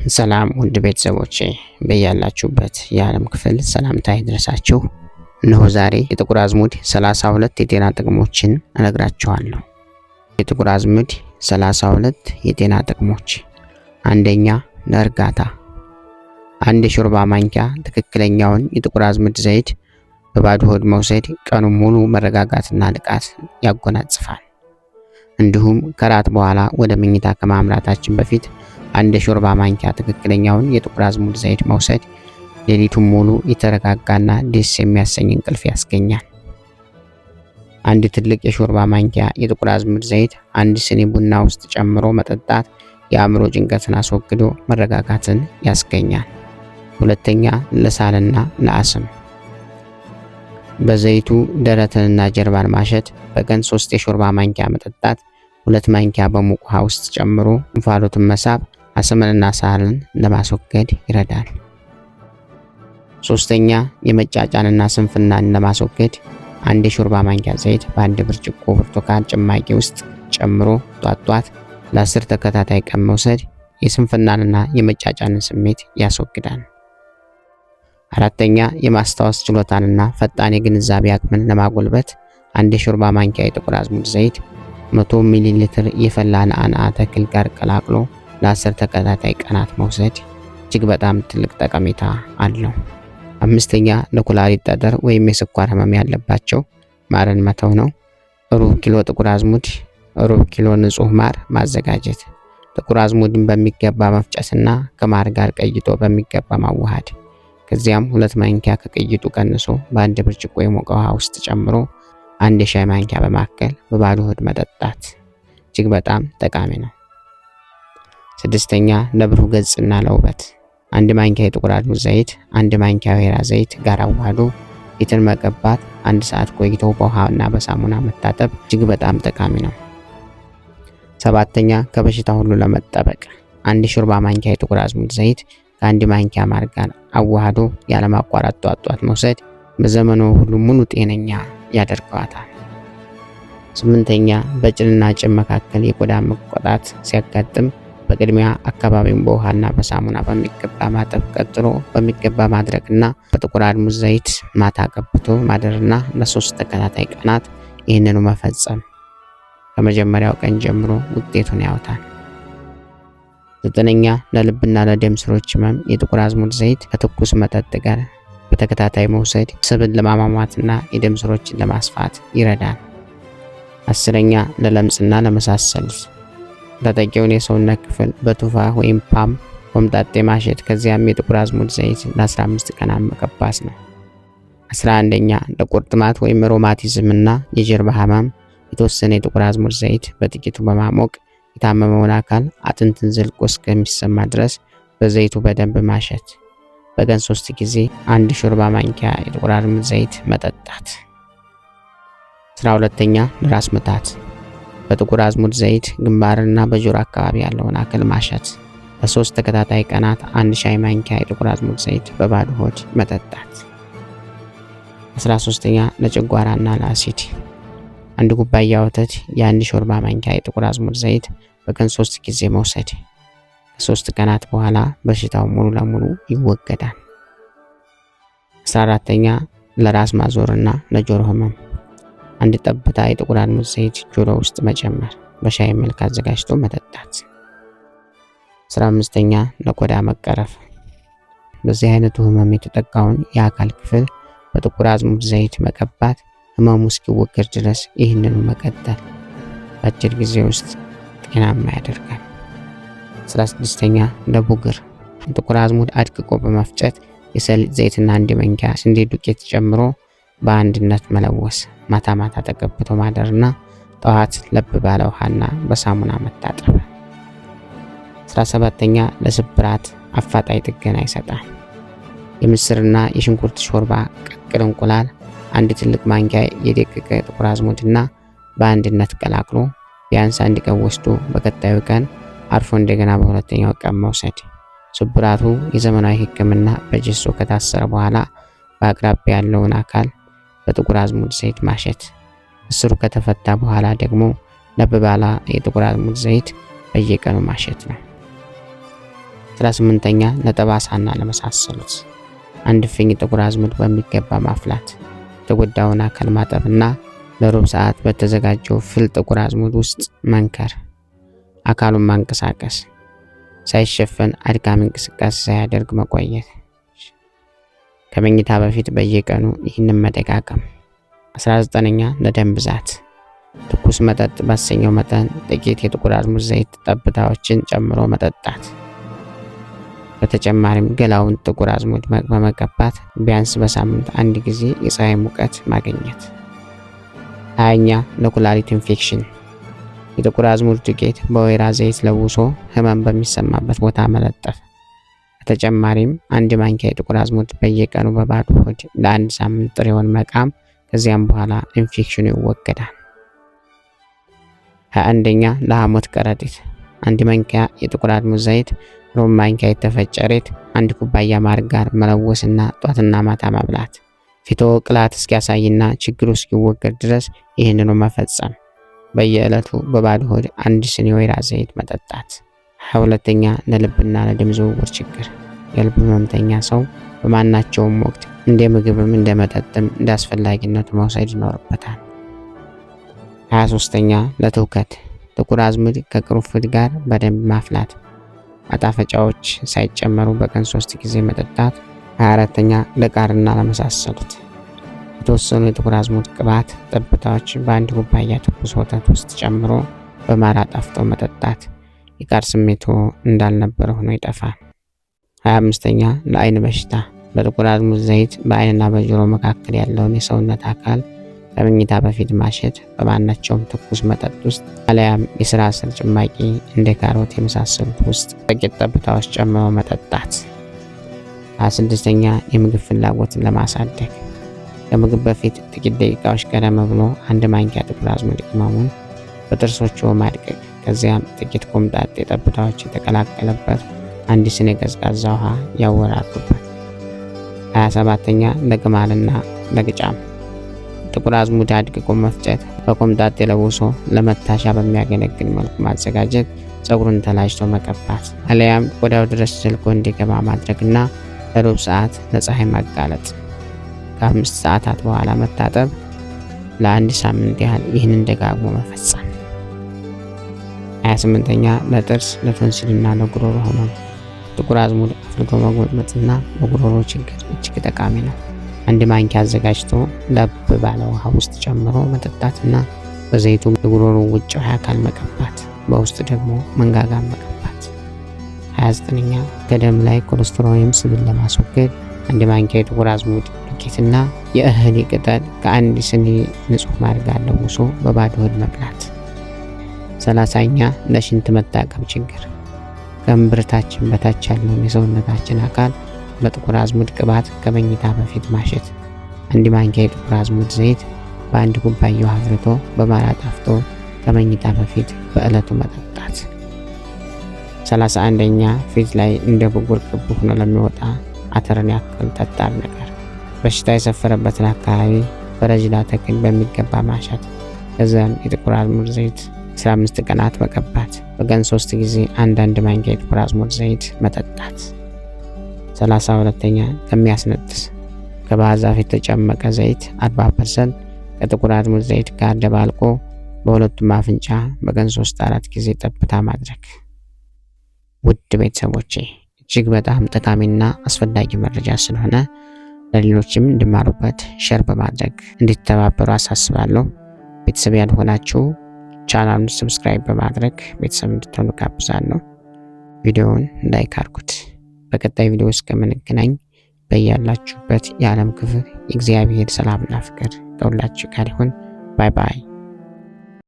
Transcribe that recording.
ሰላም ውድ ቤተሰቦቼ፣ በያላችሁበት የዓለም ክፍል ሰላምታ ይድረሳችሁ። እነሆ ዛሬ የጥቁር አዝሙድ 32 የጤና ጥቅሞችን እነግራችኋለሁ። የጥቁር አዝሙድ 32 የጤና ጥቅሞች። አንደኛ፣ ለእርጋታ። አንድ የሾርባ ማንኪያ ትክክለኛውን የጥቁር አዝሙድ ዘይት በባዶ ሆድ መውሰድ ቀኑን ሙሉ መረጋጋትና ንቃት ያጎናጽፋል። እንዲሁም ከራት በኋላ ወደ መኝታ ከማምራታችን በፊት አንድ የሾርባ ማንኪያ ትክክለኛውን የጥቁር አዝሙድ ዘይት መውሰድ ሌሊቱን ሙሉ የተረጋጋና ደስ የሚያሰኝ እንቅልፍ ያስገኛል። አንድ ትልቅ የሾርባ ማንኪያ የጥቁር አዝሙድ ዘይት አንድ ስኒ ቡና ውስጥ ጨምሮ መጠጣት የአእምሮ ጭንቀትን አስወግዶ መረጋጋትን ያስገኛል። ሁለተኛ፣ ለሳልና ለአስም። በዘይቱ ደረትንና ጀርባን ማሸት፣ በቀን 3 የሾርባ ማንኪያ መጠጣት፣ 2 ማንኪያ በሙቅ ውሃ ውስጥ ጨምሮ እንፋሎትን መሳብ አስምንና ሳልን ለማስወገድ ይረዳል። ሶስተኛ፣ የመጫጫንና ስንፍናን ለማስወገድ አንድ የሾርባ ማንኪያ ዘይት በአንድ ብርጭቆ ብርቱካን ጭማቂ ውስጥ ጨምሮ ጧት ጧት ለ10 ተከታታይ ቀን መውሰድ የስንፍናንና የመጫጫንን ስሜት ያስወግዳል። አራተኛ፣ የማስታወስ ችሎታንና ፈጣን የግንዛቤ አቅምን ለማጎልበት አንድ የሾርባ ማንኪያ የጥቁር አዝሙድ ዘይት 100 ሚሊ ሊትር የፈላ ነአንአ ተክል ጋር ቀላቅሎ ለ10 ተከታታይ ቀናት መውሰድ እጅግ በጣም ትልቅ ጠቀሜታ አለው። አምስተኛ፣ ለኩላሊት ጠጠር ወይም የስኳር ህመም ያለባቸው ማርን መተው ነው። ሩብ ኪሎ ጥቁር አዝሙድ፣ ሩብ ኪሎ ንጹህ ማር ማዘጋጀት። ጥቁር አዝሙድን በሚገባ መፍጨትና ከማር ጋር ቀይጦ በሚገባ ማዋሃድ። ከዚያም 2 ማንኪያ ከቅይጡ ቀንሶ በአንድ ብርጭቆ የሞቀ ውሃ ውስጥ ጨምሮ አንድ የሻይ ማንኪያ በማከል በባዶ ሆድ መጠጣት እጅግ በጣም ጠቃሚ ነው። ስድስተኛ፣ ለብሩህ ገጽና ለውበት። አንድ ማንኪያ የጥቁር አዝሙድ ዘይት አንድ ማንኪያ ወይራ ዘይት ጋር አዋህዶ ፊትን መቀባት፣ 1 ሰዓት ቆይቶ በውሃና በሳሙና መታጠብ እጅግ በጣም ጠቃሚ ነው። ሰባተኛ፣ ከበሽታ ሁሉ ለመጠበቅ አንድ የሾርባ ማንኪያ የጥቁር አዝሙድ ዘይት ከአንድ ማንኪያ ማር ጋር አዋህዶ ያለማቋረጥ ጧት ጧት መውሰድ በዘመኑ ሁሉ ሙሉ ጤነኛ ያደርገዋታል። ስምንተኛ፣ በጭንና ጭን መካከል የቆዳ መቆጣት ሲያጋጥም በቅድሚያ አካባቢውን በውሃና በሳሙና በሚገባ ማጠብ፣ ቀጥሎ በሚገባ ማድረቅና በጥቁር አዝሙድ ዘይት ማታ ቀብቶ ማደርና ለ3 ተከታታይ ቀናት ይህንኑ መፈጸም ከመጀመሪያው ቀን ጀምሮ ውጤቱን ያውታል። ዘጠነኛ፣ ለልብና ለደም ስሮች ህመም የጥቁር አዝሙድ ዘይት ከትኩስ መጠጥ ጋር በተከታታይ መውሰድ ስብን ለማሟሟትና የደም ስሮችን ለማስፋት ይረዳል። አስረኛ፣ ለለምጽና ለመሳሰሉት ተጠቂውን የሰውነት ክፍል በቱፋ ወይም ፓም ኮምጣጤ ማሸት፣ ከዚያም የጥቁር አዝሙድ ዘይት ለ15 ቀናት መቀባት ነው። 11ኛ፣ ለቁርጥማት ወይም ሮማቲዝም እና የጀርባ ህመም የተወሰነ የጥቁር አዝሙድ ዘይት በጥቂቱ በማሞቅ የታመመውን አካል አጥንትን ዘልቆ እስከሚሰማ ድረስ በዘይቱ በደንብ ማሸት፣ በቀን 3 ጊዜ አንድ ሾርባ ማንኪያ የጥቁር አዝሙድ ዘይት መጠጣት። 12ኛ፣ ለራስ ምታት በጥቁር አዝሙድ ዘይት ግንባርና በጆሮ አካባቢ ያለውን አካል ማሸት፣ ለ3 ተከታታይ ቀናት አንድ ሻይ ማንኪያ የጥቁር አዝሙድ ዘይት በባዶ ሆድ መጠጣት። 13ኛ፣ ለጨጓራና ለአሲድ አንድ ኩባያ ወተት የአንድ ሾርባ ማንኪያ የጥቁር አዝሙድ ዘይት በቀን 3 ጊዜ መውሰድ ከ3 ቀናት በኋላ በሽታው ሙሉ ለሙሉ ይወገዳል። 14ኛ፣ ለራስ ማዞርና ለጆሮ ህመም አንድ ጠብታ የጥቁር አዝሙድ ዘይት ጆሮ ውስጥ መጨመር፣ በሻይ መልክ አዘጋጅቶ መጠጣት። 15ኛ፣ ለቆዳ መቀረፍ በዚህ አይነቱ ህመም የተጠቃውን የአካል ክፍል በጥቁር አዝሙድ ዘይት መቀባት፣ ህመሙ እስኪወገድ ድረስ ይህንኑ መቀጠል በአጭር ጊዜ ውስጥ ጤናማ ያደርጋል። 16ኛ፣ ለቡግር ጥቁር አዝሙድ አድቅቆ በመፍጨት የሰሊጥ ዘይትና አንድ ማንኪያ ስንዴ ዱቄት ጨምሮ በአንድነት መለወስ፣ ማታ ማታ ተቀብቶ ማደርና ጠዋት ለብ ባለ ውሃና በሳሙና መታጠብ። 17ኛ፣ ለስብራት አፋጣኝ ጥገና ይሰጣል። የምስርና የሽንኩርት ሾርባ፣ ቅቅል እንቁላል፣ አንድ ትልቅ ማንኪያ የደቀቀ ጥቁር አዝሙድና በአንድነት ቀላቅሎ ቢያንስ አንድ ቀን ወስዶ በቀጣዩ ቀን አርፎ እንደገና በሁለተኛው ቀን መውሰድ። ስብራቱ የዘመናዊ ሕክምና በጀሶ ከታሰረ በኋላ በአቅራቢያ ያለውን አካል በጥቁር አዝሙድ ዘይት ማሸት። እስሩ ከተፈታ በኋላ ደግሞ ለብ ባለ የጥቁር አዝሙድ ዘይት በየቀኑ ማሸት ነው። 18ኛ ለጠባሳና ለመሳሰሉት አንድ ፍኝ ጥቁር አዝሙድ በሚገባ ማፍላት፣ የተጎዳውን አካል ማጠብና ለሩብ ሰዓት በተዘጋጀው ፍል ጥቁር አዝሙድ ውስጥ መንከር፣ አካሉን ማንቀሳቀስ፣ ሳይሸፈን አድካሚ እንቅስቃሴ ሳያደርግ መቆየት፣ ከመኝታ በፊት በየቀኑ ይህንን መደጋገም። 19ኛ ለደም ብዛት ትኩስ መጠጥ ባሰኘው መጠን ጥቂት የጥቁር አዝሙድ ዘይት ጠብታዎችን ጨምሮ መጠጣት። በተጨማሪም ገላውን ጥቁር አዝሙድ በመቀባት ቢያንስ በሳምንት አንድ ጊዜ የፀሐይ ሙቀት ማግኘት። 20ኛ ለኩላሊት ኢንፌክሽን የጥቁር አዝሙድ ዱቄት በወይራ ዘይት ለውሶ ህመም በሚሰማበት ቦታ መለጠፍ። በተጨማሪም አንድ ማንኪያ የጥቁር አዝሙድ በየቀኑ በባዶ ሆድ ለአንድ ሳምንት ጥሬውን መቃም፣ ከዚያም በኋላ ኢንፌክሽኑ ይወገዳል። 21ኛ ለሐሞት ከረጢት አንድ ማንኪያ የጥቁር አዝሙድ ዘይት፣ ሩብ ማንኪያ የተፈጨ ሬት፣ አንድ ኩባያ ማር ጋር መለወስና ጧትና ማታ መብላት። ፊቶ ቅላት እስኪያሳይና ችግሩ እስኪወገድ ድረስ ይህንኑ መፈጸም። በየዕለቱ በባዶ ሆድ አንድ ስኒ ወይራ ዘይት መጠጣት። 22ኛ ለልብና ለደም ዝውውር ችግር የልብ ህመምተኛ ሰው በማናቸውም ወቅት እንደ ምግብም እንደ መጠጥም እንደ አስፈላጊነቱ መውሰድ ይኖርበታል። 23ኛ ለትውከት ጥቁር አዝሙድ ከቅርንፉድ ጋር በደንብ ማፍላት፣ ማጣፈጫዎች ሳይጨመሩ በቀን 3 ጊዜ መጠጣት። 24ኛ ለቃርና ለመሳሰሉት የተወሰኑ የጥቁር አዝሙድ ቅባት ጠብታዎች በአንድ ኩባያ ትኩስ ወተት ውስጥ ጨምሮ በማር አጣፍጦ መጠጣት። የቃር ስሜቱ እንዳልነበረ ሆኖ ይጠፋል። 25ኛ ለአይን በሽታ በጥቁር አዝሙድ ዘይት በአይንና በጆሮ መካከል ያለውን የሰውነት አካል ከመኝታ በፊት ማሸት፣ በማናቸውም ትኩስ መጠጥ ውስጥ አለያም የስራ ስር ጭማቂ እንደ ካሮት የመሳሰሉት ውስጥ ጥቂት ጠብታዎች ጨምሮ መጠጣት። 26ኛ የምግብ ፍላጎትን ለማሳደግ ከምግብ በፊት ጥቂት ደቂቃዎች ቀደም ብሎ አንድ ማንኪያ ጥቁር አዝሙድ ቅመሙን በጥርሶቹ ማድቀቅ፣ ከዚያም ጥቂት ኮምጣጤ ጠብታዎች የተቀላቀለበት አንድ ስኒ ቀዝቃዛ ውሃ ያወራርዱበት። 27ኛ ለቅማልና ለቅጫም ጥቁር አዝሙድ አድቅቆ መፍጨት፣ በኮምጣጤ ለውሶ ለመታሻ በሚያገለግል መልኩ ማዘጋጀት፣ ፀጉሩን ተላጭቶ መቀባት አለያም ቆዳው ድረስ ዘልቆ እንዲገባ ማድረግና ለሩብ ሰዓት ለፀሐይ ማጋለጥ፣ ከ5 ሰዓታት በኋላ መታጠብ፣ ለአንድ ሳምንት ያህል ይህንን ደጋግሞ መፈጸም። 28ኛ ለጥርስ ለቶንሲልና ለጉሮሮ ህመም ጥቁር አዝሙድ አፍልቶ መጉመጥመጥና ለጉሮሮ ችግር እጅግ ጠቃሚ ነው። አንድ ማንኪያ አዘጋጅቶ ለብ ባለ ውሃ ውስጥ ጨምሮ መጠጣትና በዘይቱ የጉሮሮ ውጫዊ አካል መቀባት፣ በውስጥ ደግሞ መንጋጋ መቀባት። 29ኛ ከደም ላይ ኮሌስትሮል ወይም ስብን ለማስወገድ አንድ ማንኪያ የጥቁር አዝሙድ ዱቄትና የእህል ቅጠል ከአንድ ስኒ ንጹህ ማር ጋር ለውሶ በባዶ ሆድ መብላት። 30ኛ ለሽንት መታቀብ ችግር ከእምብርታችን በታች ያለውን የሰውነታችን አካል በጥቁር አዝሙድ ቅባት ከመኝታ በፊት ማሸት፣ አንድ ማንኪያ የጥቁር አዝሙድ ዘይት በአንድ ኩባያ ውሃ አፍልቶ በማር አጣፍጦ ከመኝታ በፊት በዕለቱ መጠጣት። 31ኛ ፊት ላይ እንደ ብጉር ክብ ሆኖ ለሚወጣ አተርን ያክል ጠጣር ነገር በሽታ የሰፈረበትን አካባቢ በረጅላ ተክል በሚገባ ማሸት፣ ከዚያም የጥቁር አዝሙድ ዘይት 15 ቀናት መቀባት፣ በቀን 3 ጊዜ አንዳንድ ማንኪያ የጥቁር አዝሙድ ዘይት መጠጣት። 32ኛ ለሚያስነጥስ ከባህር ዛፍ የተጨመቀ ዘይት 40% ከጥቁር አዝሙድ ዘይት ጋር ደባልቆ በሁለቱም አፍንጫ በቀን 3-4 ጊዜ ጠብታ ማድረግ። ውድ ቤተሰቦቼ እጅግ በጣም ጠቃሚና አስፈላጊ መረጃ ስለሆነ ለሌሎችም እንዲማሩበት share በማድረግ እንዲተባበሩ አሳስባለሁ። ቤተሰብ ያልሆናችሁ ቻናሉን subscribe በማድረግ ቤተሰብ እንድትሆኑ ጋብዛለሁ። ቪዲዮውን like አድርጉት። በቀጣይ ቪዲዮ እስከምንገናኝ በያላችሁበት የዓለም ክፍል የእግዚአብሔር ሰላምና ፍቅር ከሁላችሁ ጋር ይሁን። Bye bye።